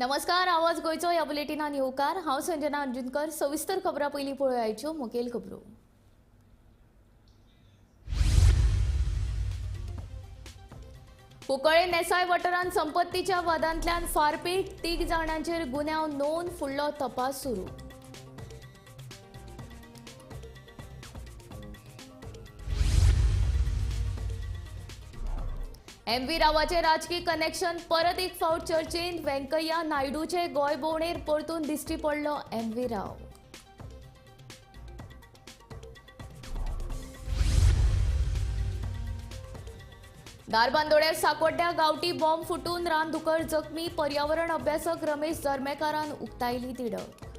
नमस्कार, आवाज गोंयचो ह्या बुलेटिनान येवकार. हांव संजना अंजुनकर. सविस्तर खबरां पयलीं पळोवयाच्यो मुखेल खबरो. कुंकळे नेसाय वाठारांत संपत्तीच्या वादांतल्यान फारपेट, 3 जाणांचेर गुन्यांव नोंद, फुडलो तपास सुरू. एम व्ही रावाचे राजकी कनेक्शन परत एक फावट चर्चेंत. वेंकय्या नायडूचे गोंय भोंवडेर परतून दिश्टी पडलो एम व्ही राव. धारबांदोड्यार साकोड्ड्या गांवठी बॉम्ब फुटून रानदुकर जखमी. पर्यावरण अभ्यासक रमेश जर्मेकारान उक्तायली तिडक.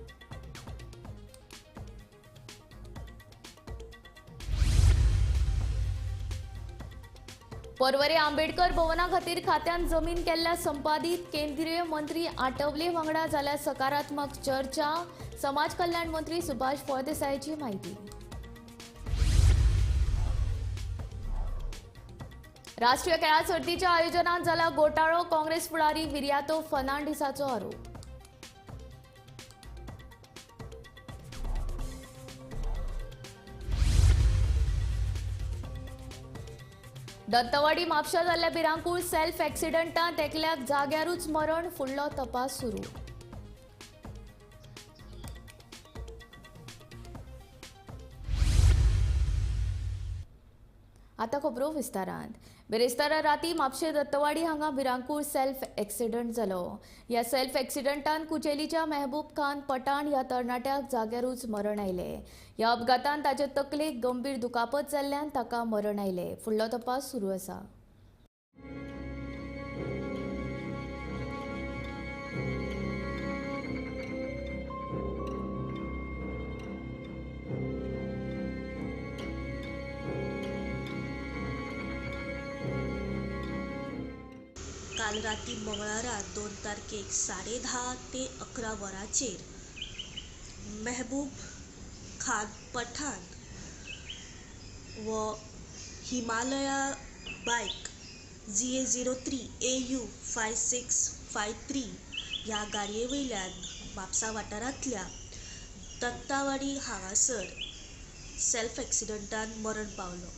पर्वरे आंबेडकर भवना खातीर खात्यान जमीन केल्ल्या संपादीत केंद्रीय मंत्री आठवले वांगडा जाल्या सकारात्मक चर्चा. समाज कल्याण मंत्री सुभाष फळदेसायाची माहिती. राष्ट्रीय खेळां सर्तीच्या आयोजनात जाला घोटाळो. काँग्रेस फुडारी विरियातो फर्नांडीसाचो आरोप. दत्तवाडी म्हापशा जाल्ल्या भिरांकूळ सेल्फ एक्सिडंटांत एकल्याक जाग्यारूच मरण, फुडलो तपास सुरू. आतां खबरो विस्तारान. बिरेस्तारा राती म्हापशे दत्तवाडी हांगा भिरांकूळ सेल्फ एक्सिडंट जालो. ह्या सेल्फ एक्सिडंटान कुचेलीच्या मेहबूब खान पठाण ह्या तरणाट्याक जाग्यारूच मरण आयलें. ह्या अपघातान ताचे तकलेक गंभीर दुखापत जाल्ल्यान ताका मरण आयलें. फुडलो तपास सुरू आसा. काल राती मंगळारा 2 तारखेक 10:30 ते 11 वरांचेर मेहबूब खान पठाण व Himalaya bike GA 03 AU 5653 ह्या गाडये वयल्यान म्हापसा वाठारांतल्या दत्तावाडी हांगासर सेल्फ एक्सिडंटान मरण पावलो.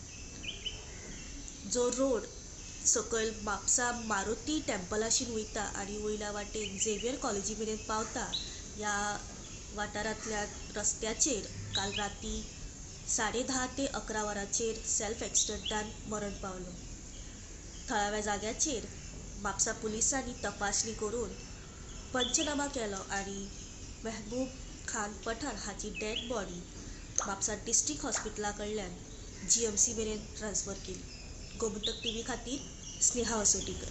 जो रोड सकयल म्हापसा मारुती टेम्पलाशीन वयता आनी वयल्या वाटेन झेवियर कॉलेजी मेरेन पावता ह्या वाठारांतल्या रस्त्याचेर काल राती 10:30 ते 11 वरांचेर सेल्फ एक्सिडंटान मरण पावलो. थळाव्या जाग्याचेर म्हापसा पुलिसांनी तपासणी करून पंचनामा केलो आनी मेहबूब खान पठाण हाची डेड बॉडी म्हापसा डिस्ट्रिक्ट हॉस्पिटला कडल्यान GMC मेरेन ट्रान्सफर केली. गोमंतक टीव्ही खातीर स्नेहा वसोटीकर.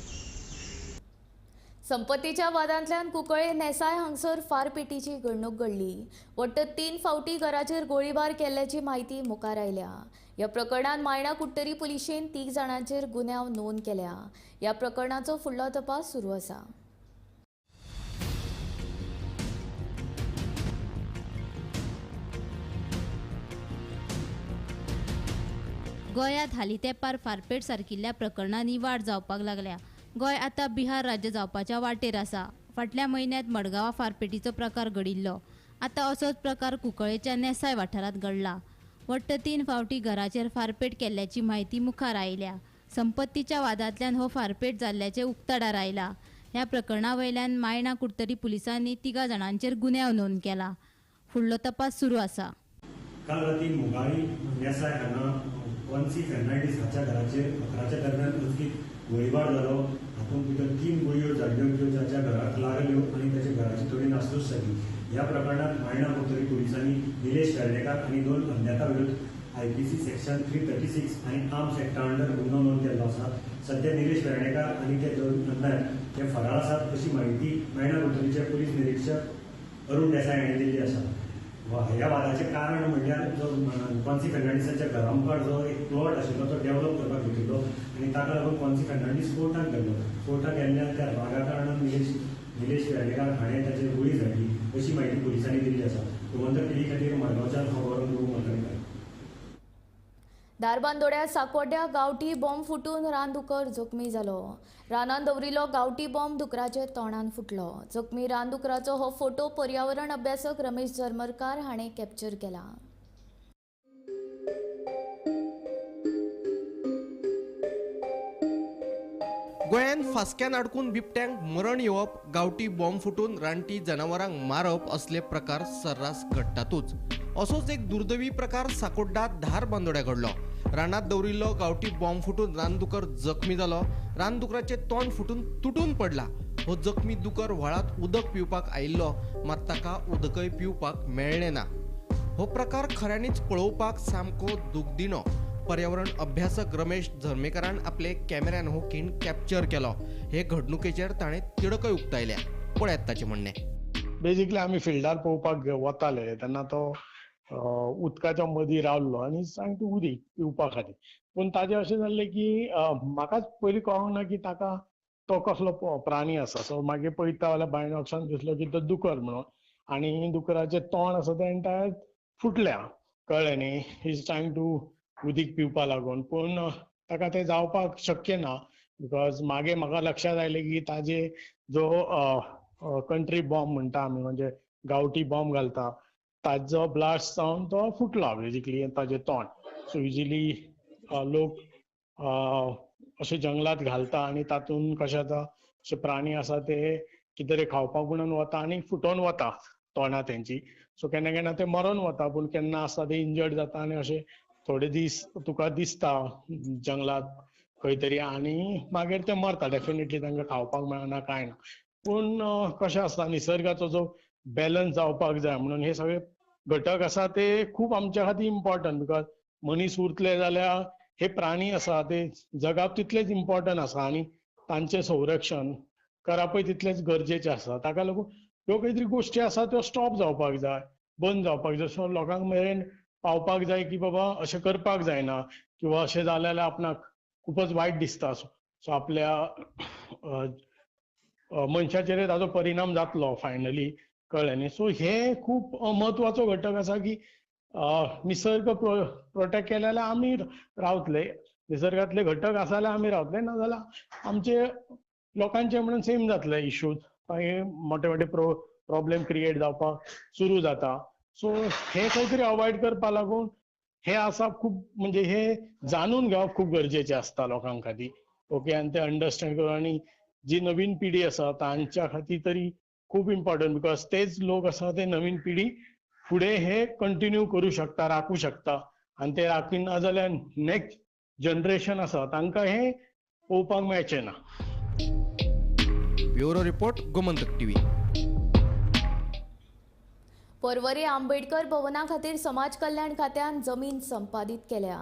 संपत्तीच्या वादांतल्यान कुंकळे नेसाय हांगसर फारपेटीची घडणूक घडली. वट्ट 3 फावटी घराचेर गोळीबार केल्ल्याची माहिती मुखार आयल्या. ह्या प्रकरणात मायणा कुडटरी पुलिशेन 3 जाणांचेर गुन्यांव नोंद केल्या. ह्या प्रकरणाचो फुडलो तपास सुरू आसा. गोंयांत हालीं तेंपार फारपेट सारकिल्ल्या प्रकरणांनी वाड जावपाक लागल्या. गोंय आतां बिहार राज्य जावपाच्या वाटेर आसा. फाटल्या म्हयन्यांत मडगांवां फारपेटीचो प्रकार घडिल्लो. आतां असोच प्रकार कुंकळेच्या नेसाय वाठारांत घडला. वट्ट 3 फावटी घराचेर फारपेट केल्ल्याची म्हायती मुखार आयल्या. संपत्तीच्या वादांतल्यान हो फारपेट जाल्ल्याचें उक्ताडार आयला. ह्या प्रकरणा वयल्यान मायणा कुडटरी पुलिसांनी 3 जाणांचेर गुन्यांव नोंद केला. फुडलो तपास सुरू आसा. काल राती मोगाळी नेसाय हांगा वन्सी फर्नांडीस हाच्या घराचेर 11च्या दरम्यान अचकीत गोळीबार जालो. हातूंत भितर 3 गुळयो जाल्ल्यो त्यो ताच्या घराक लागल्यो आनी ताच्या घराची थोडी नासधूस जाली. ह्या प्रकरणांत मायणा कुडटरी पुलिसांनी निलेश वेर्णेकार आनी 2 अज्ञाता विरुद्ध IPC section 336 आनी आर्म्स एक्टा अंडर गुन्यांव नोंद केल्लो आसा. सध्या निलेश वेर्णेकार आनी ते 2 अज्ञात हे फरार आसात अशी म्हायती मायणा कुडटरीचे पुलीस निरिक्षक अरुण देसाय हांणी दिल्ली आसा. ह्या वादाचें कारण म्हणल्यार जो कॉन्सी फर्नांडीसाच्या घरा मुखार जो एक प्लॉट आशिल्लो तो डेव्हलप करपाक घेतिल्लो आनी ताका लागून कॉन्सी फर्नांडीस कोर्टाक गेल्लो. कोर्टाक गेल्ल्यान त्या रागा कारणान निलेश वेर्णेकार हाणें ताचेर गुळी झाडली अशी म्हायती पुलिसांनी दिल्ली आसा. गोमंतक टीव्ही खातीर मडगांवच्यान हांव गौरव प्रभू मलकणकार. धारबांदोड्या साकोड्या गांवठी बॉम्ब फुटून रानदुकर जखमी जालो. रानान दवरिल्लो गांवठी बॉम्ब दुकराच्या तोंडान फुटलो. जखमी रानदुकराचो हो फोटो पर्यावरण अभ्यासक रमेश झरमरकार हाणें कॅप्चर केला. गोंयांत फास्क्यान अडकून बिबट्यांक मरण येवप, गांवठी बॉम्ब फुटून रानटी जनावरांक मारप असले प्रकार सर्रास घडटातूच. असोच एक दुर्दैवी प्रकार साकोड्डा धारबांदोड्या घडलो. रानात दवरिल्लो गांवठी बॉम्ब फुटून रानदुकर जखमी जालो. रानदुकराचें तोंड फुटून तुटून पडला. हो जखमी दुकर व्हाळांत उदक पिवपाक आयिल्लो, मात ताका उदकय पिवपाक मेळ्ळें ना. हो प्रकार खऱ्यांनीच पळोवपाक सामको दुखदिणो. पर्यावरण अभ्यासक रमेश झरमेकारान आपले कॅमेऱ्यान हो खीण कॅप्चर केलो. हे घडणुकेचेर ताणें तिडकय उक्तायल्या. पळयात ताचें म्हणणें. बेजिकली आमी फिल्डार पळोवपाक वताले तेन्ना तो उदकाच्या मदीं रावल्लो आनी सामकें उदीक पिवपा खातीर. पूण ताजें अशें जाल्लें की म्हाकाच पयलीं कळोंक ना की ताका तो कसलो प्राणी आसा. सो मागीर पळयता जाल्यार बायनॉक्सान दिसलो की तो दुकर म्हणून, आनी दुकराचें तोंड आसा तें एन्टायर फुटल्या, कळ्ळें न्ही. Is trying to उदीक पिवपा लागून, पूण ताका तें जावपाक शक्य ना because मागीर म्हाका लक्षांत आयलें की ताजे जो कंट्री बॉम्ब म्हणटा आमी, म्हणजे गांवठी बॉम्ब घालता, ताजो ब्लास्ट जावन तो फुटला बेजिकली ताजें तोंड. सो इजिली लोक अशे जंगलात घालता आनी तातूंत कशें जाता, अशे प्राणी आसा ते कितें तरी खावपाक म्हणून वता आनी फुटोवन वता तोंडां तेंची. सो केन्ना केन्ना ते मरोन वता, पूण केन्ना आसता ते इंजर्ड जाता आनी अशे थोडे दीस तुका दिसता जंगलात खंय तरी आनी मागीर ते मरता. डेफिनेटली तांकां खावपाक मेळना कांय ना. पूण कशें आसता, निसर्गाचो जो बॅलन्स जावपाक जाय म्हणून हे सगळे घटक आसा ते खूब आमच्या खातीर इम्पॉर्टंट, because मनीस उरतले जाल्यार हे प्राणी आसा ते जगाप तितलेच इम्पॉर्टंट आसा आनी तांचें संरक्षण करपय तितलेंच गरजेचें आसा. ताका लागून ह्यो कांय तरी गोश्टी आसा त्यो स्टॉप जावपाक जाय, बंद जावपाक जाय. सो लोकांक मेरेन पावपाक जाय की बाबा अशें करपाक जायना किंवा अशें जालें जाल्यार आपणाक खूबच वायट दिसता. सो आपल्या मनशाचेर ताजो परिणाम जातलो फायनली, कळ्ळें न्ही. सो हे खूब म्हत्वाचो घटक आसा की निसर्ग प्रोटेक्ट केले जाल्यार आमी रावतले, निसर्गांतले घटक आसा जाल्यार आमी रावतले, ना जाल्यार आमचे लोकांचे म्हणून सेम जातले इश्यूज, मागीर मोठे मोठे प्रॉब्लेम क्रिएट जावपाक सुरू जाता. सो हे खंय तरी अवॉयड करपा लागून हे आसा खूब, म्हणजे हे जाणून घेवप खूब गरजेचें आसता लोकां खातीर. ओके, आनी ते अंडरस्टँड करून आनी जी नवीन पिढी आसा तांच्या खातीर तरी खूब इम्पॉर्टंट, because तेच लोक आसा ते नवीन पिढी फुडें हे कंटिन्यू करूं शकता, राखूं शकता. आनी ते राखिना जाल्यार नेक्स्ट जनरेशन आसा तांकां हें पळोवपाक मेळचें ना. Bureau report, Gomantak TV. Porvorim Ambedkar भवना खातीर समाज कल्याण खात्यान जमीन संपादीत केल्या.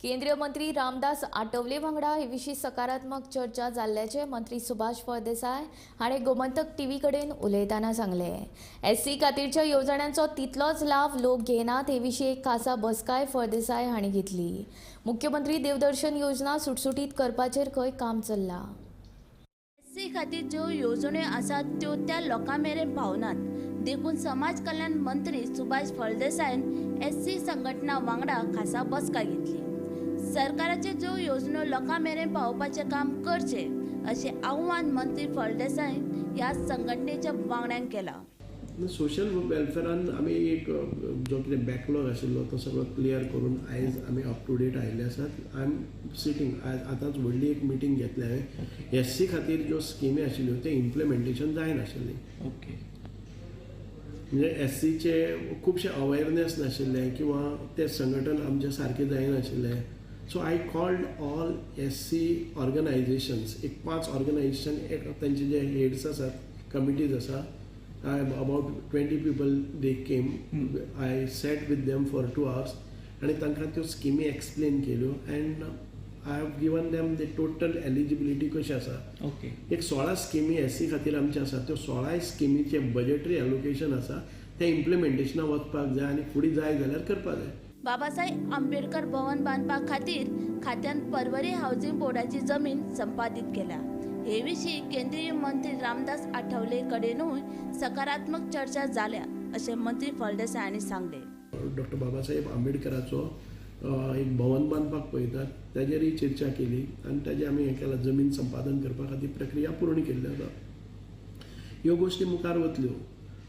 केंद्रीय मंत्री रामदास आठवले वांगडा हे विशीं सकारात्मक चर्चा जाल्ल्याचें मंत्री सुभाष फळदेसाय हाणें गोमंतक टीव्ही कडेन उलयतना सांगलें. एससी खातीरच्या येवजण्यांचो तितलोच लाव लोक घेनात हे विशीं एक खासा बसकाय फळदेसाय हांणी घेतली. मुख्यमंत्री देवदर्शन योजना सुटसुटीत करपाचेर खंय काम चल्लां. एससी खातीर ज्यो येवजण्यो आसात त्यो त्या लोकां मेरेन पावनात, देखून समाज कल्याण मंत्री सुभाष फळदेसायन एससी संघटना वांगडा खासा बसका घेतली. सरकाराच्यो ज्यो योजनो लोकां मेरेन पावोवपाचें काम करचें अशें आव्हान मंत्री फळदेसाय ह्या संघटनेच्या वांगड्यांक केलां. सोशल वेलफेरान आमी एक जो कितें बॅकलॉग आशिल्लो तो सगळो क्लियर करून आयज आमी अप टू डेट आयिल्ले आसात. I am sitting, आयज आतांच व्हडली एक मिटींग घेतल्या हांवें. एस सी खातीर ज्यो स्किमी आशिल्ल्यो तें इम्प्लिमेंटेशन जायनाशिल्लें. ओके, म्हणजे एस सीचे खुबशे अवेरनेस नाशिल्लें किंवा तें संघटन आमचें सारकें जायनाशिल्लें. So I called all S C organisations, एक 5 ऑर्गनायजेशन एक तांचे जे हेड्स आसात, कमिटीज आसा, about 20 people they came. I sat with them for 2 hours आनी तांकां त्यो स्किमी एक्सप्लेन केल्यो and I have given them the total eligibility कशी आसा. ओके, एक 16 स्किमी एस सी खातीर आमचे आसा, त्यो 16 स्किमीचें बजेटरी एलोकेशन आसा तें इम्प्लिमेंटेशनाक वचपाक जाय आनी फुडें जाय जाल्यार करपाक जाय. बाबासाहेब आंबेडकर भवन बांदपा खातीर खात्यान पर्वरी हावसिंग बोर्डाची जमीन संपादीत केल्या. हे विशीं केंद्रीय मंत्री रामदास आठवले कडेनूय सकारात्मक चर्चा जाल्या अशें मंत्री फळदेसाय हांणी सांगलें. डॉक्टर बाबासाहेब आंबेडकराचो एक भवन बांदपाक पळयतात ताजेरय चर्चा केली आनी ताजे आमी हें केलां, जमीन संपादन करपा खातीर प्रक्रिया पूर्ण केल्ली आसा. ह्यो गोश्टी मुखार वतल्यो.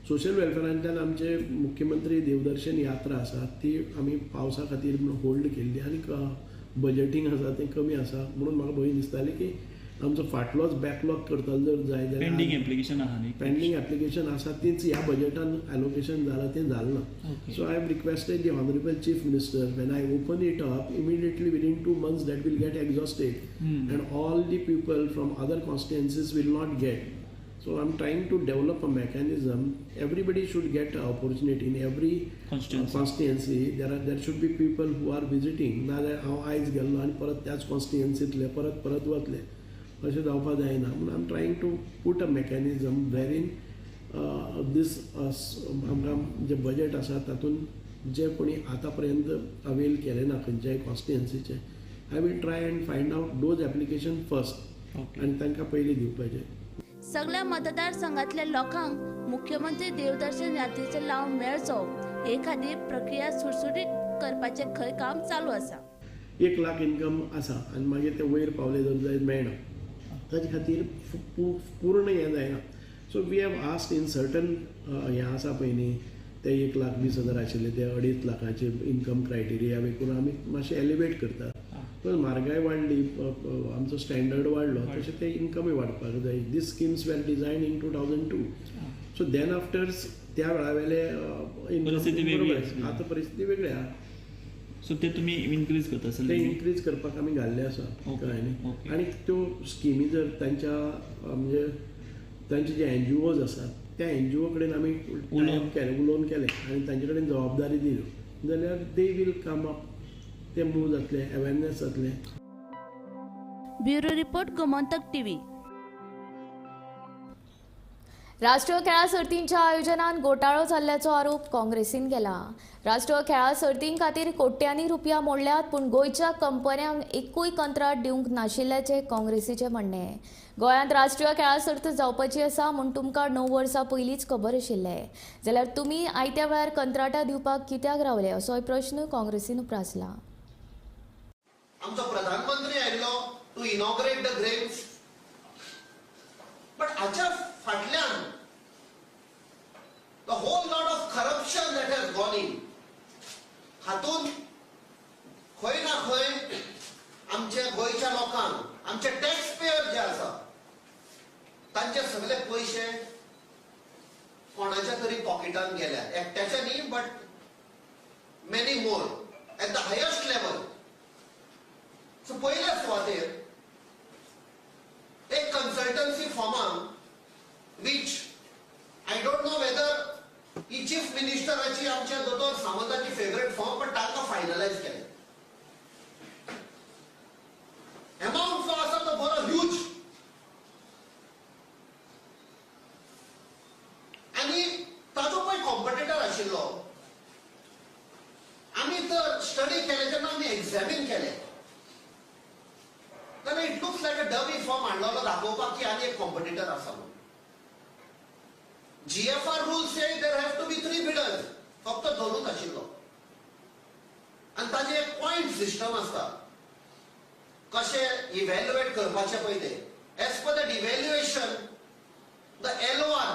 सोशल वेलफेरांतल्यान आमचे मुख्यमंत्री देवदर्शन यात्रा आसा ती आमी पावसा खातीर म्हणून होल्ड केल्ली आनी बजेटींग आसा तें कमी आसा म्हणून म्हाका भंय दिसतालें की आमचो फाटलोच बॅकलॉग करतलो जर जाय जाल्यार पेंडींग एप्लिकेशन आहा न्ही, पेंडींग एप्लिकेशन आसा तीच ह्या बजेटान एलोकेशन जालां तें जालें ना. So I have requested the honourable chief minister, when I open it up immediately within 2 months that will get exhausted and all the people from other constituencies will not get. So I am trying to develop a mechanism, everybody should get a opportunity in every constituency. There should be people who are visiting. नाजाल्यार हांव आयज गेल्लो आनी परत त्याच कॉन्स्टिट्युएन्सींतले परत परत वतले अशें जावपाक जायना. म्हणून I am trying to put a mechanism wherein this आमकां जें बजेट आसा तातूंत जे कोणी आतां पर्यंत अवेल केलें ना खंयच्याय कॉन्स्टिट्युएन्सीचें, I will try and find out those application first आनी तांकां पयलीं दिवपाचें. सगळ्या मतदारसंघातल्या लोकांक मुख्यमंत्री देवदर्शन यात्रेचो लाव मेळचो हे खातीर प्रक्रिया सुटसुटीत करपाचें खंय काम चालू आसा. 1 लाख इन्कम आसा आनी मागीर ते वयर पावले जर जायत मेळना, ताजे खातीर पूर्ण हें जायना. So we have asked in certain हें आसा पळय न्ही, ते 1,20,000 आशिल्ले ते 2.5 लाखाचे इन्कम क्रायटेरिया विकून आमी मातशें एलिवेट करतात. पण म्हारगाय वाडली, आमचो स्टँडर्ड वाडलो, तशें ते इन्कमूय वाडपाक जाय. These schemes were design in 2002. So then after त्या वेळा वेले इन्कम आतां परिस्थिती वेगळी आहा. सो ते तुमी इन्क्रीज करता, ते इन्क्रीज करपाक आमी घाल्ले आसा, कळ्ळें न्ही. आनी त्यो स्किमी जर तांच्या म्हणजे तांचे जे एन जी ओज आसात त्या एन जी ओ कडेन आमी उलोवन केलें आनी तांचे कडेन जबाबदारी दिली जाल्यार they will come up, ते मूव जातले, अवेरनेस जातलें. Bureau report, Gomantak TV. राष्ट्रीय खेळां सर्तींच्या आयोजनात घोटाळो जाल्ल्याचो आरोप काँग्रेसीन केला. राष्ट्रीय खेळां सर्तीं खातीर कोट्यांनी रुपया मोडल्यात, पूण गोंयच्या कंपन्यांक एकूय कंत्राट दिवंक नाशिल्ल्याचें काँग्रेसीचें म्हणणें. गोंयांत राष्ट्रीय खेळां सर्त जावपाची आसा म्हूण तुमकां 9 वर्सां पयलींच खबर आशिल्लें, जाल्यार तुमी आयत्या वेळार कंत्राटां दिवपाक कित्याक रावले असोय प्रश्न काँग्रेसीन उप्रासला. आमचो प्रधानमंत्री आयिल्लो to inaugurate the games, but हाच्या फाटल्यान the whole lot of corruption that has gone in, हातूंत खंय ना खंय आमच्या गोंयच्या लोकांक, आमचे टॅक्स पेयर जे आसा तांचे सगळे पयशे कोणाच्या तरी पॉकेटान गेल्या, एकट्याच्या न्ही but many more at the highest level. So पयल्या सुवातेर एक कन्सल्टन्सी फॉर्मान, which I don't know whether he chief मिनिस्टराची आमच्या दोतोर सावंताची फेवरेट फॉर्म, पण तांकां फायनलायज केलें. एमावंट जो आसा तो बरो ह्यूज, आनी ताजो पळय कॉम्पिटिटर आशिल्लो. आमी तर स्टडी केलें तेन्ना आमी एग्जामीन केलें जाल्यार it looks like a dummy form हाडलेलो दाखोवपाक की आनी एक कॉम्पिटिटर आसा म्हणून. GFR rules say there have to be 3 bidders, फक्त 2 आशिल्लो. आनी ताजें एक पॉयंट सिस्टम आसता, कशें इव्हॅल्युएट करपाचें पळय तें. As per that evaluation the L1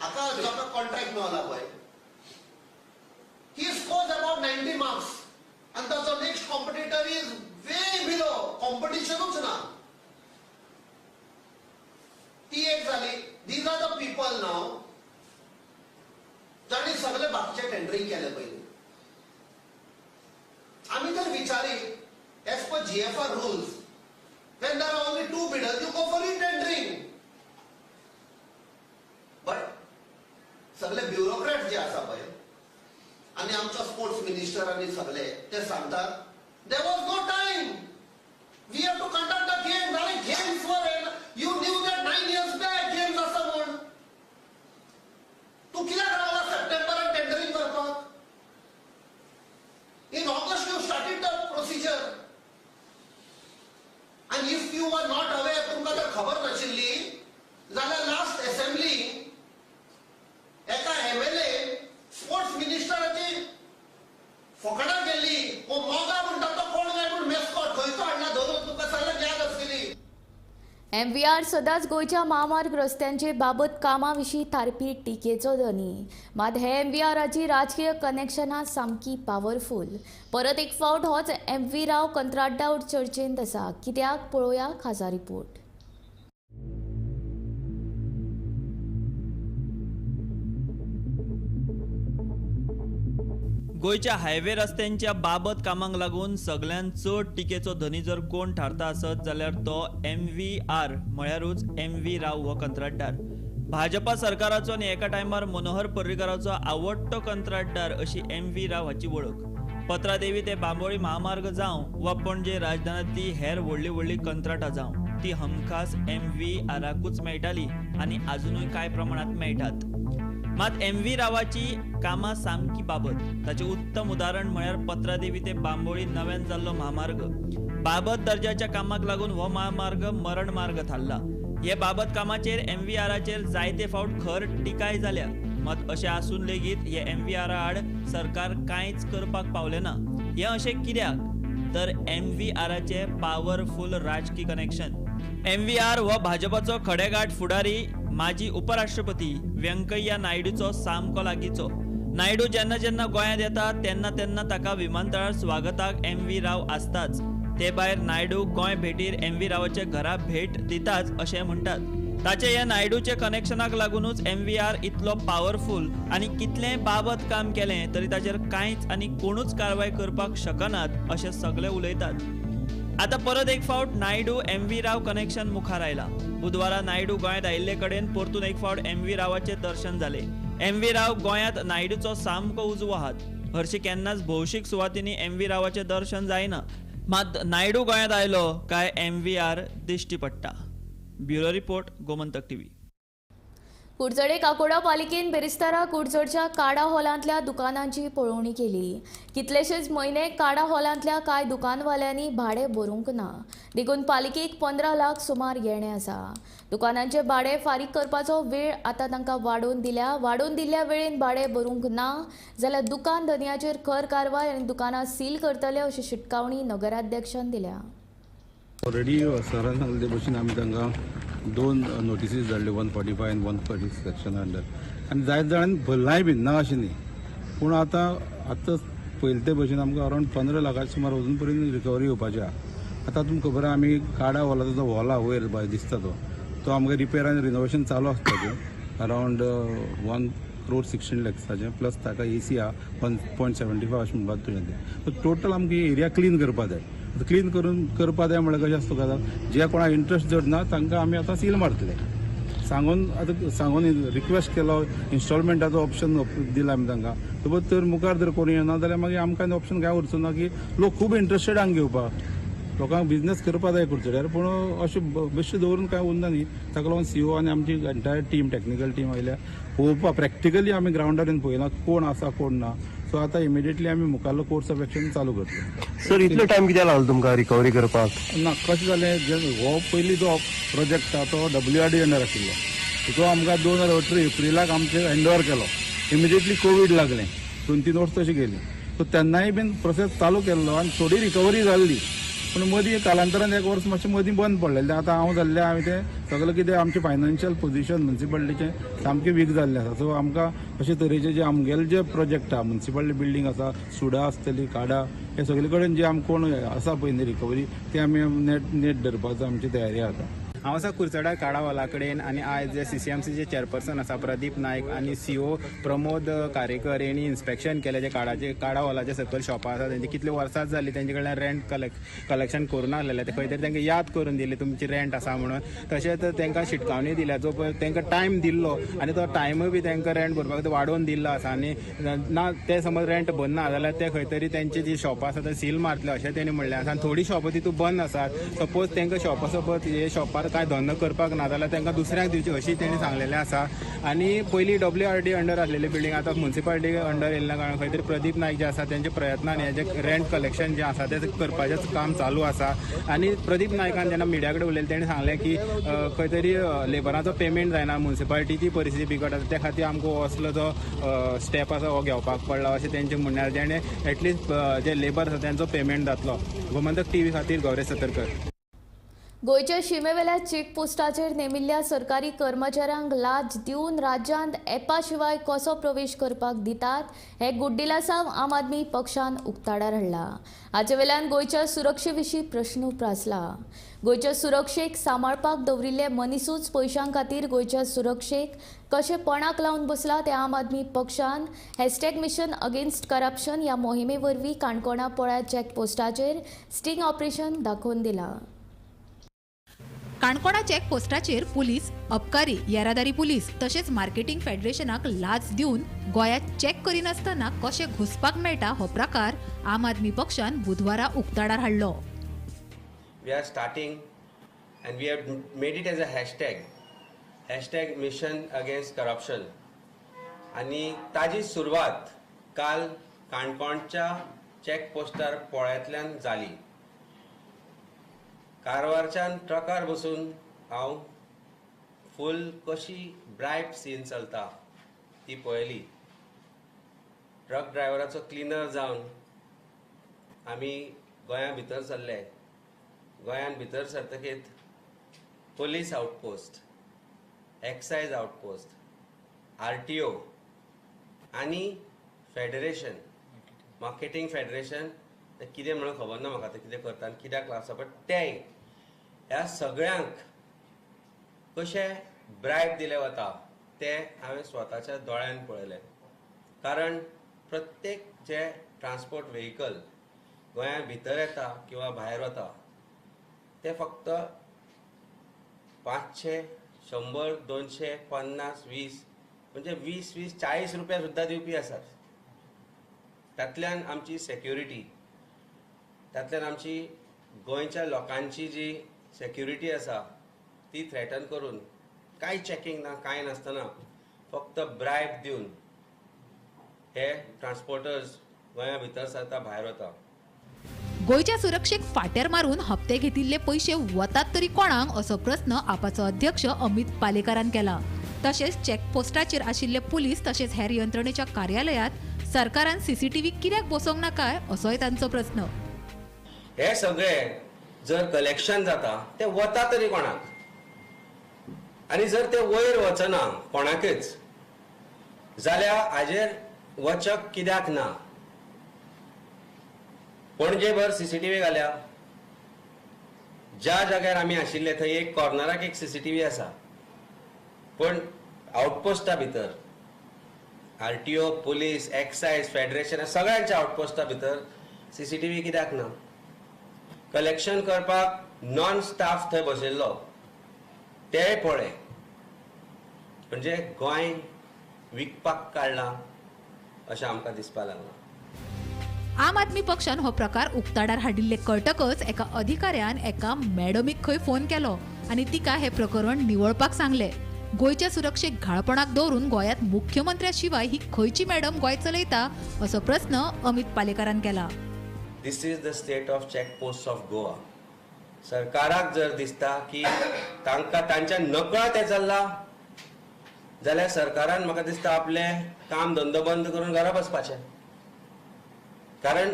हाका जाका कॉन्ट्रॅक्ट मेळला पळय, he scores about 90 marks आनी ताचो next competitor is way below, कॉम्पिटिशनूच ना. ती एक जाली. These are the people now जांणी सगळे बाकीचे टेंडरींग केले पयलीं. आमी जर विचारी as per GFR rules when there are only 2 bidders you go for re-tendering, but सगळे ब्युरोक्रॅट जे आसा पळय आनी आमचो स्पोर्ट्स मिनिस्टर आनी सगळे ते सांगतात there was no time, we have to conduct the games. आनी games were, you knew that 9 years back games आसा म्हूण, तूं कित्याक रावला सप्टेंबरान टेंडरींग करपाक? In August you started the procedure. And if you were not aware, तुमकां जर खबर नाशिल्ली जाल्यार लास्ट असेंब्ली एका एमएलए स्पोर्ट्स मिनिस्टराची फकणां केल्ली, हो मोगा म्हणटा एमव्हीआर सदांच गोंयच्या म्हामार्ग रस्त्यांचे बाबत कामां विशीं थारपी टिकेचो धनी, मात हे एमव्हीआराची राजकीय कनेक्शनां सामकी पावरफूल. परत एक फावट होच एमव्ही राव कंत्राटदार चर्चेंत आसा. कित्याक पळोवया खासा रिपोर्ट. गोंयच्या हायवे रस्त्यांच्या बाबत कामांक लागून सगळ्यांत चड टिकेचो धनी जर कोण थारता आसत जाल्यार तो एमव्हीआर म्हळ्यारूच एमव्ही राव हो कंत्राटदार. भाजपा सरकाराचो आनी एका टायमार मनोहर पर्रीकाराचो आवडटो कंत्राटदार अशी एमव्ही राव हाची वळख. पत्रादेवी ते बांबोळी म्हामार्ग जावं वा पणजे राजधानांतली हेर व्हडली व्हडली कंत्राटां जावं, ती हमखास एमव्हीआराकूच मेळटाली आनी आजुनूय कांय प्रमाणांत मेळटात. मात एमव्ही रावाची कामां सामकी बाबत. ताचें उत्तम उदाहरण म्हळ्यार पत्रादेवी ते बांबोळी नव्यान जाल्लो म्हामार्ग. बाबत दर्जाच्या कामाक लागून हो म्हामार्ग मरण मार्ग थारला. हे बाबत कामाचेर एमव्हीआराचेर जायते फावट खर टिकाय जाल्या. मात अशें आसून लेगीत हे एमव्हीआरा आड सरकार कांयच करपाक पावलें ना. हें अशें कित्याक तर एमव्हीआराचें पावरफूल राजकी कनेक्शन. एमव्हीआर हो भाजपाचो खडेगांठ फुडारी, माजी उपराष्ट्रपती व्यंकय्या नायडूचो सामको लागींचो. नायडू जेन्ना जेन्ना गोंयांत येता तेन्ना तेन्ना ताका विमानतळार स्वागताक एमव्ही राव आसताच. ते भायर नायडू गोंय भेटीर एमव्ही रावाच्या घरा भेट दिताच अशें म्हणटात. ताचे हे नायडूचे कनेक्शनाक लागूनच एमव्हीआर इतलो पावरफूल आनी कितलेंय बाबत काम केलें तरी ताचेर कांयच आनी कोणूच कारवाय करपाक शकनात अशें सगळे उलयतात. आतां परत एक फावट नायडू एमव्ही राव कनेक्शन मुखार आयला. बुधवारा नायडू गोंयांत आयिल्ले कडेन परतून एक फावट एमव्ही रावाचें दर्शन जालें. एमव्ही राव गोंयांत नायडूचो सामको उजवो हात. हरशीं केन्नाच भौशीक सुवातींनी एमव्ही रावाचें दर्शन जायना, मात नायडू गोंयांत आयलो काय एमव्हीआर दिश्टी पडटा. Bureau report, Gomantak TV. Curchorem Kakoda पालिकेन बेरेस्तारा कुडचडच्या काडा हॉलांतल्या दुकानांची पळोवणी केली. कितलेशेच म्हयने काडा हॉलांतल्या कांय दुकानवाल्यांनी भाडें भरूंक ना, देखून पालिकेक 15 लाख सुमार येणें आसा. दुकानांचे भाडें फारीक करपाचो वेळ आतां तांकां वाडोवन दिल्या. वाडोवन दिल्ल्या वेळेन भाडें भरूंक ना जाल्यार दुकान धनयाचेर खर कारवाय आनी दुकानां सील करतले अशी शिटकावणी नगराध्यक्षान दिल्या. ऑलरेडी सरान सांगले ते भशेन आमी तांकां 2 नोटिसीस धाडल्यो, 145 आनी 140 सेक्शन अंडर, आनी जायते जाणांनी भरलाय बीन ना अशें न्ही, पूण आतां आतां पयले ते भशेन आमकां अरावंड 15 लाखां सुमार अजून पर्यंत रिकवरी येवपाची आहा. आतां तुमकां खबर आहा आमी काडा हॉलाचो जो हॉल आहा वयर दिसता तो आमकां रिपेर आनी रिनोवेशन चालू आसता अरावंड 1 crore 16 lakhs plus ताका एसी आहा 1.75 अशें म्हणपाक तुजें तें. टोटल आमकां एरिया क्लीन करपा जाय. क्लीन करून करपा जाय म्हळ्यार कशें आसता तुका जे कोणाक इंट्रस्ट जर ना तांकां आमी आतां सील मारतले. सांगून आतां सांगून रिक्वेस्ट केलो, इन्स्टॉलमेंटाचो ऑप्शन दिला आमी तांकां. सपोज तर मुखार जर कोण येना जाल्यार मागीर आमकां ऑप्शन काय उरचो ना की लोक खूब इंट्रस्टेड हांगा घेवपाक, लोकांक बिजनेस करपा जाय कुडचड्यार, पूण अशें बेश्टें दवरून कांय उरना न्ही. ताका लागून सीओ आनी आमची एंटायर टीम, टॅक्निकल टीम आयल्या पळोवपाक. प्रॅक्टिकली आमी ग्रावंडार येवन पळयना कोण आसा कोण ना. सो आतां इमिडिएटली आमी मुखारलो कोर्स ऑफ एक्शन चालू करतले. सर, इतलो टायम कित्याक लागलो तुमकां रिकवरी करपाक? ना, कशें जालें, हो पयलीं जो प्रोजेक्ट आहा तो WRD under आशिल्लो, तो आमकां 2018 एप्रिलाक आमचे हँड ओवर केलो. इमिडिएटली कोवीड लागलें, 2-3 वर्सां तशीं गेलीं. सो तेन्नाय बीन प्रोसेस चालू केल्लो आनी थोडी रिकवरी जाल्ली, पूण मदीं कालांतरान एक वर्स मातशें मदीं बंद पडलेलें. आतां हांव जाल्लें हांवें तें सगळें कितें आमचें फायनान्शियल पोजिशन म्युनिसिपालिटीचें सामकें वीक जाल्लें आसा. सो आमकां अशे तरेचे जे आमगेले जे प्रोजेक्ट आहा, म्युनिसिपालिटी बिल्डींग आसा, सुडा आसतली, काडा, हे सगळे कडेन जे आमकां कोण आसा पळय न्ही रिकवरी, ते आमी नेट धरपाचो आमची तयारी आसा. हांव आसा कुडचड्यार काडा हॉला कडेन आनी आयज जे CCMCचे चेअरपर्सन आसा प्रदीप नायक आनी CO Pramod Karekar हेणी इन्स्पेक्शन केलें. जे काडा हॉलाचे सकयल शॉपां आसा तेंची कितले वर्सां जाली तेंचे कडल्यान रेंट कलेक्शन करूं नासलेलें, ते खंय तरी तांकां याद करून दिली तुमची रेंट आसा म्हणून. तशेंच तांकां शिटकावणी दिल्या, जो पळय तांकां टायम दिल्लो आनी तो टायमूय बी तांकां रेंट भरपाक वाडोवन दिल्लो आसा. आनी ना ते समज रेंट भरना जाल्यार ते खंय तरी तेंची जी शॉपां आसा ते सील मारतले अशें तेणी म्हणलें आसा. आनी थोडीं शॉपां तितूंत बंद आसात, सपोज तांकां शॉपां सपोज हे शॉपार कांय धंदो करपाक ना जाल्यार तांकां दुसऱ्यांक दिवची अशी तेणी सांगलेलें आसा. आनी पयलीं WRD under आसलेली बिल्डींग आतां म्युनिसिपालिटी अंडर येयल्ल्या कारणान खंय तरी प्रदीप नायक जे आसा तेंच्या प्रयत्नान हें जें रेंट कलेक्शन जें आसा तें करपाचें काम चालू आसा. आनी प्रदीप नायकान जेन्ना मिडिया कडेन उलयलें तेणें सांगलें की खंय तरी लेबराचो पेमेंट जायना, म्युनिसिपालिटीची परिस्थिती बिकट आसा, त्या खातीर आमकां हो असलो जो स्टेप आसा हो घेवपाक पडला अशें तेंचें म्हणणें आसा, जेणे एटलिस्ट जे लेबर आसा तेंचो पेमेंट जातलो. गोमंतक टीव्ही खातीर गौरेश सतरकर. गोंयच्या शिमेवेल्या चेकपोस्टाचेर नेमिल्ल्या सरकारी कर्मचाऱ्यांक लाच दिवन राज्यांत एपा शिवाय कसो प्रवेश करपाक दितात हे गुड्डिलासांव आम आदमी पक्षान उक्ताडार हाडला. हाचे वेल्यान गोंयच्या सुरक्षे विशीं प्रश्न उप्रासला. गोंयच्या सुरक्षेक सांबाळपाक दवरिल्ले मनिसूच पयशां खातीर गोंयच्या सुरक्षेक कशें पणाक लावन बसला ते आम आदमी पक्षान हॅशटॅग मिशन अगेन्स्ट करप्शन ह्या मोहिमे वरवीं काणकोणा पोळ्या चेकपोस्टाचेर स्टिंग ऑपरेशन दाखोवन दिलां. काणकोणा चेकपोस्टाचेर पुलीस, अबकारी, येरादारी पुलीस तशेंच मार्केटिंग फेडरेशनाक लाच दिवन गोंयांत चेक करिनासतना कशें घुसपाक मेळटा हो प्रकार आम आदमी पक्षान बुधवारा उक्ताडार हाडलो. We are starting and we have made it as a hashtag, hashtag mission against corruption. आनी ताजी सुरवात काल काणकोणच्या चेकपोस्टार पोळ्यांतल्यान जाली. कारवारच्यान ट्रकार बसून हांव फूल कशी ब्रायब सीन चलता ती पळयली. ट्रक ड्रायव्हराचो क्लिनर जावन आमी गोंया भितर सरले. गोंयान भितर सरतकीत police outpost, excise outpost, RTO आनी फेडरेशन, मार्केटींग फेडरेशन ते कितें म्हणून खबर ना म्हाका, ते कितें करता आनी कित्याक लागता, बट तेय ह्या सगळ्यांक कशें ब्रायब दिलें वता तें हांवें स्वताच्या दोळ्यान पळयलें. कारण प्रत्येक जे ट्रान्सपोर्ट व्हेकल गोंया भितर येता किंवा भायर वता ते फक्त 500, 100, 200, 50, 20 म्हणजे 20, 20, 40 रुपया सुद्दां दिवपी आसात. तातल्यान आमची सेक्युरिटी, तातल्यान आमची गोंयच्या लोकांची जी सेक्युरिटी आसा ती थ्रेटन करून कांय चॅकिंग ना कांय नासतना फक्त ब्रायब दिवन हे ट्रान्सपोर्टर्स गोंया भितर सरता, भायर वता. गोंयच्या सुरक्षेक फाट्यार मारून हप्ते घेतिल्ले पयशे वतात तरी कोणाक असो प्रस्न आपाचो अध्यक्ष अमित पालेकारान केला. तशेंच चेकपोस्टाचेर आशिल्ले पुलीस तशेंच हेर यंत्रणेच्या कार्यालयात सरकारान सीसीटीव्ही कित्याक बसोवंक ना काय असोय तांचो प्रस्न. हे सगळे जर कलेक्शन जाता ते वता तरी कोणाक, आनी जर ते वयर वचना कोणाकच जाल्यार हाजेर वचक कित्याक ना? पणजेभर सीसीटीव्ही घाल्या, ज्या जाग्यार आमी आशिल्ले थंय एक कॉर्नराक एक सीसीटीव्ही आसा, पण आउटपोस्टा भितर आरटीओ, पुलीस, एक्सायज, फेडरेशन सगळ्यांच्या आउटपोस्टा भितर सीसीटीव्ही कित्याक ना? कलेक्शन करपाक नॉन स्टाफ थंय बसयल्लो तेय पळय. म्हणजे गोंय विकपाक काडलां अशें आमकां दिसपाक लागलां. आम आदमी पक्षान हो प्रकार उक्ताडार हाडिल्ले कळटकच एका अधिकाऱ्यान एका मॅडमीक खंय फोन केलो आनी तिका हे प्रकरण निवळपाक सांगले. गोंयच्या सुरक्षेक घाळपणाक दवरून गोंयांत मुख्यमंत्र्या शिवाय ही खंयची मॅडम गोंय चलयता असो प्रस्न अमित पालेकारान केला. This is the state of check post of Goa. सरकाराक जर दिसता की तांकां तांच्या नकळत हें चल्लां जाल्यार सरकारान म्हाका दिसता आपलें काम धंदो बंद करून घरा बसपाचें, कारण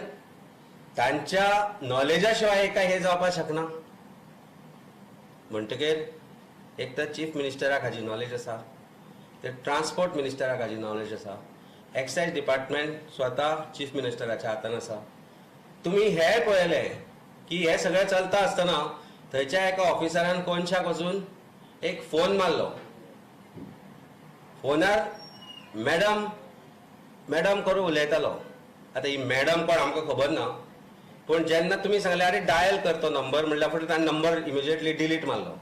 तांच्या नॉलेजा शिवाय काय हें जावपाक शकना. म्हणटकीर एक तर चीफ मिनिस्टराक हाजी नॉलेज आसा, तर ट्रान्सपोर्ट मिनिस्टराक हाजी नॉलेज आसा, एक्सायज डिपार्टमेंट स्वता चीफ मिनिस्टराच्या हातान आसा. तुमी हे पळयलें की हे सगळें चलता आसतना थंयच्या एका ऑफिसरान कोनशाक वचून एक फोन मारलो. फोनार मॅडम मॅडम करून उलयतालो. आतां ही मॅडम कोण आमकां खबर ना, पूण जेन्ना तुमी सांगलें अरे डायल कर तो नंबर म्हणल्यार फुडें ताणें नंबर इमिजिएटली डिलीट मारलो.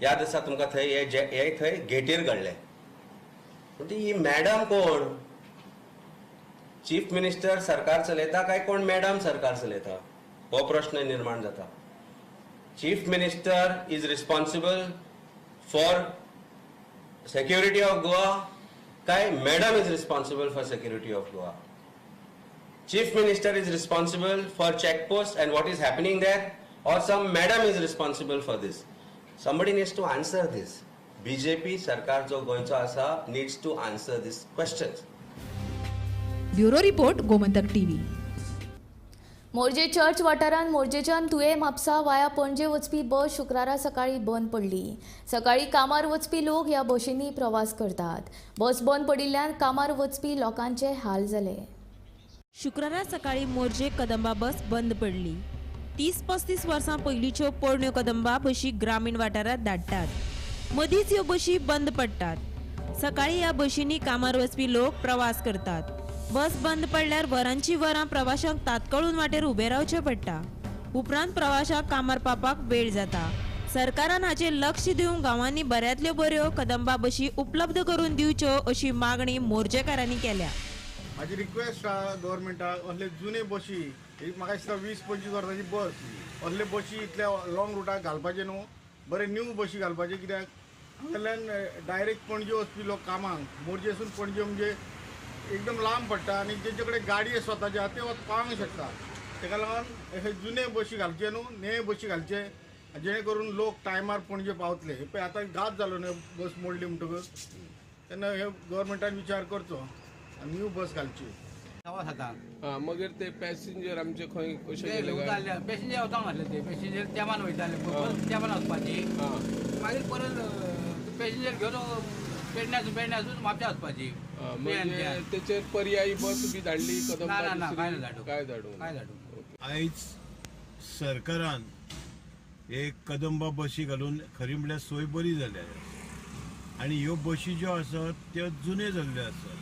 याद आसा तुमकां थंय हे थंय गेटीर घडलें. पूण ही मॅडम कोण? चीफ मिनिस्टर सरकार चलयता काय कोण मॅडम सरकार चलयता हो प्रश्न निर्माण जाता. Chief minister is responsible for security of Goa काय madam is responsible for security of Goa? Chief minister is responsible for check post and what is happening there, or some madam is responsible for this? Somebody needs to answer this. BJP सरकार जो गोंयचो आसा needs to answer this questions. Bureau report, Gomantak TV. Morjim church वाठारांत मोरजेच्यान तुयें म्हापसा वाया पणजे वचपी बस शुक्रारा सकाळी बंद पडली. सकाळी कामार वचपी लोक ह्या बशींनी प्रवास करतात. बस बंद पडिल्ल्यान कामार वचपी लोकांचे हाल जाले. शुक्रारा सकाळी मोरजे कदंबा बस बंद पडली. 30-35 वर्सां पयलींच्यो पोरण्यो कदंबा बशी ग्रामीण वाठारांत धाडटात. मदींच ह्यो बशी बंद पडटात. सकाळी ह्या बशींनी कामार वचपी लोक प्रवास करतात. बस बंद पडल्यार वरांची वरां प्रवाशांक तात्कळून वाटेर उबे रावचें पडटा. उपरांत प्रवाशांक कामार पावपाक वेळ जाता. सरकारान हाचेर लक्ष दिवन गांवांनी बऱ्यांतल्यो बऱ्यो कदंबा बशी उपलब्ध करून दिवच्यो अशी मागणी मोर्जेकारांनी केल्या. म्हाजी रिक्वेस्ट आहा गव्हर्मेंटाक, असले जुने बशी, एक म्हाका दिसता 20-25 वर्सांची बस, असले बशी इतल्या लॉंग रुटाक घालपाचे न्हू, बरे न्यू बशी घालपाचे. कित्याक हांगासरल्यान डायरेक्ट पणजे वचपी लोक कामाक, मोरजेसून पणजे म्हणजे एकदम लांब पडटा आनी जेंचे कडेन गाडी स्वताची आहा ते पावंक शकता. तेका लागून अशे जुने बशी घालचे न्हू, नवे बशी घालचे जेणे करून लोक टायमार पणजे पावतले. हे पळय आतां घात जालो न्हू, बस मोडली म्हणटकच, तेन्ना हे गव्हर्मेंटान विचार करचो आनी न्यू बस घालची. 7:15 मगीर ते पॅसेंजर आमचे खंय कशे गेले? पॅसेंजर वचोंक नासले, ते पॅसेंजर तेमान वयताले, बस तेमान वचपाची, मागीर परत पॅसेंजर घेवन पेडण्यासून म्हापशा वचपाची. म्हणजे तेचेर पर्यायी बस बी धाडली कदंबा? ना, काय धाडू, काय धाडू, काय धाडू. आयज सरकारान एक कदंबा बशी घालून खरी म्हणल्यार सोय बरी जाल्या आनी ह्यो बशी ज्यो आसात त्यो जुन्यो जाल्ल्यो आसात.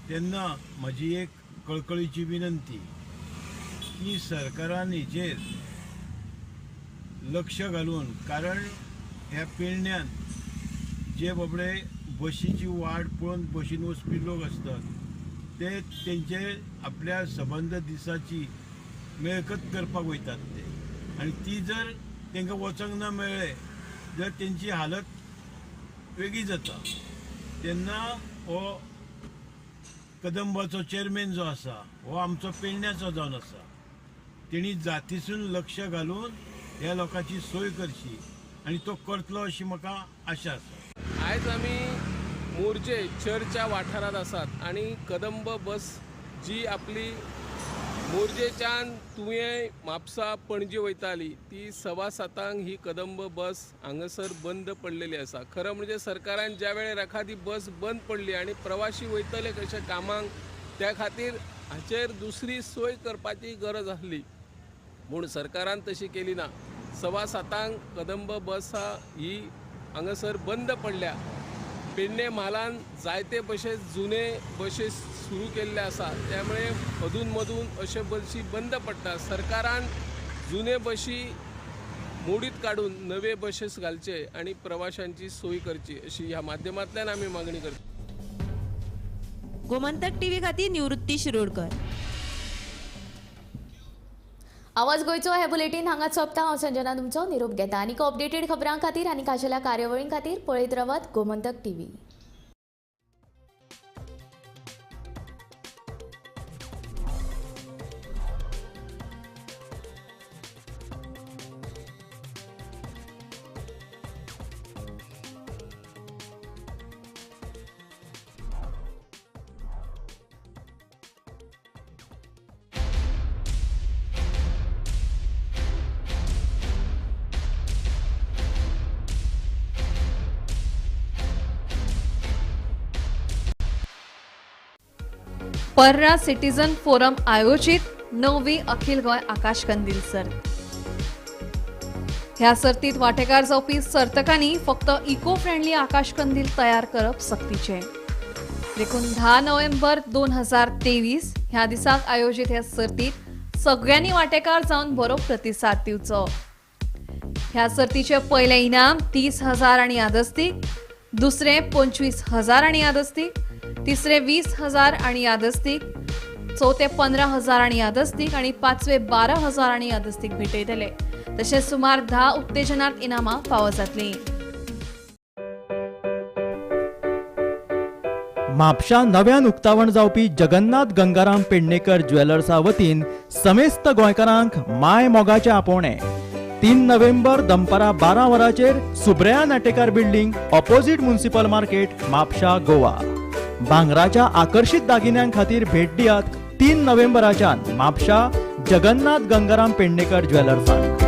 तेन्ना म्हजी एक कळकळीची विनंती की सरकारान हेचेर लक्ष घालून, कारण ह्या पेडण्यान जे बाबडे बशीची वाट पळोवन बशीन वचपी लोक आसतात ते तेंचे आपल्या सबंद दिसाची मेळकत करपाक वयतात ते, आनी ती जर तांकां वचोंक ना मेळ्ळें जर तेंची हालत वेगळी जाता. तेन्ना हो कदंबाचो चेअरमॅन जो आसा हो आमचो पेडण्याचो जावन आसा, तेणी जातीसून लक्ष घालून ह्या लोकांची सोय करची आनी तो करतलो अशी म्हाका आशा आसा. आयज आमी मोरजे चर्चच्या वाठारांत आसात आनी कदंब बस जी आपली मोरजेच्यान तुयें म्हापसा पणजे वयताली ती 7:15 ही कदंब बस हांगासर बंद पडलेली आसा. खरें म्हणजे सरकारान ज्या वेळार एखादी बस बंद पडली आनी प्रवाशी वयतले कशे कामाक, त्या खातीर हाचेर दुसरी सोय करपाची गरज आसली, म्हूण सरकारान तशी केली ना. 7:15 कदंब बस ही हांगासर बंद पडल्या. पेडणे म्हालान जायते बसेस जुने बसेस सुरू केल्ले आसा, त्यामुळे अधून मधून अशे बशी बंद पडटा. सरकारान जुने बशी मोडीत काडून नवे बसेस घालचे आनी प्रवाशांची सोय करची अशी ह्या माध्यमांतल्यान आमी मागणी करता. गोमंतक टीव्ही खातीर निवृत्ती शिरोडकर. आवाज गोंयचो हे बुलेटीन हांगाच सोंपता. हांव संजना तुमचो निरोप घेता. आनीक अपडेटेड खबरां खातीर आनी खाशेल्या कार्यावळीं खातीर पळयत रावात गोमंतक टीव्ही. पर्रा सिटीजन फोरम आयोजित 9वी अखिल गोंय आकाशकंदील सर्त. ह्या सर्तीत वांटेकार जावपी सर्तकांनी फक्त इको फ्रेंडली आकाशकंदील तयार करप सक्तीचें. देखून 10 नोव्हेंबर 2023 ह्या दिसाक आयोजित ह्या सर्तीत सगळ्यांनी वांटेकार जावन बरो प्रतिसाद दिवचो. ह्या सर्तीचें पयलें इनाम 30,000 आनी यादस्तीक, दुसरें 25,000 आनी यादस्तीक, तिसरे 20,000 आनी यादस्तीक, चवथे 15,000 आनी यादस्तीक आनी पांचवे 12,000 आनी यादस्तीक भेटयतले. तशेंच सुमार 10 उत्तेजनार्थ इनामां फावो जातलीं. म्हापशा नव्यान उक्तावण जावपी जगन्नाथ गंगाराम पेडणेकर ज्वेलर्सा वतीन समेस्त गोंयकारांक माय मोगाचें आपोवणें. 3 नोव्हेंबर दनपारां 12 वरांचेर Subraya Natekar building, opposite municipal market, Mapusa, Goa. भांगराच्या आकर्शीत दागिन्यां खातीर भेट दियात 3 नोव्हेंबराच्यान म्हापशा जगन्नाथ गंगाराम पेडणेकर ज्वेलर्सान.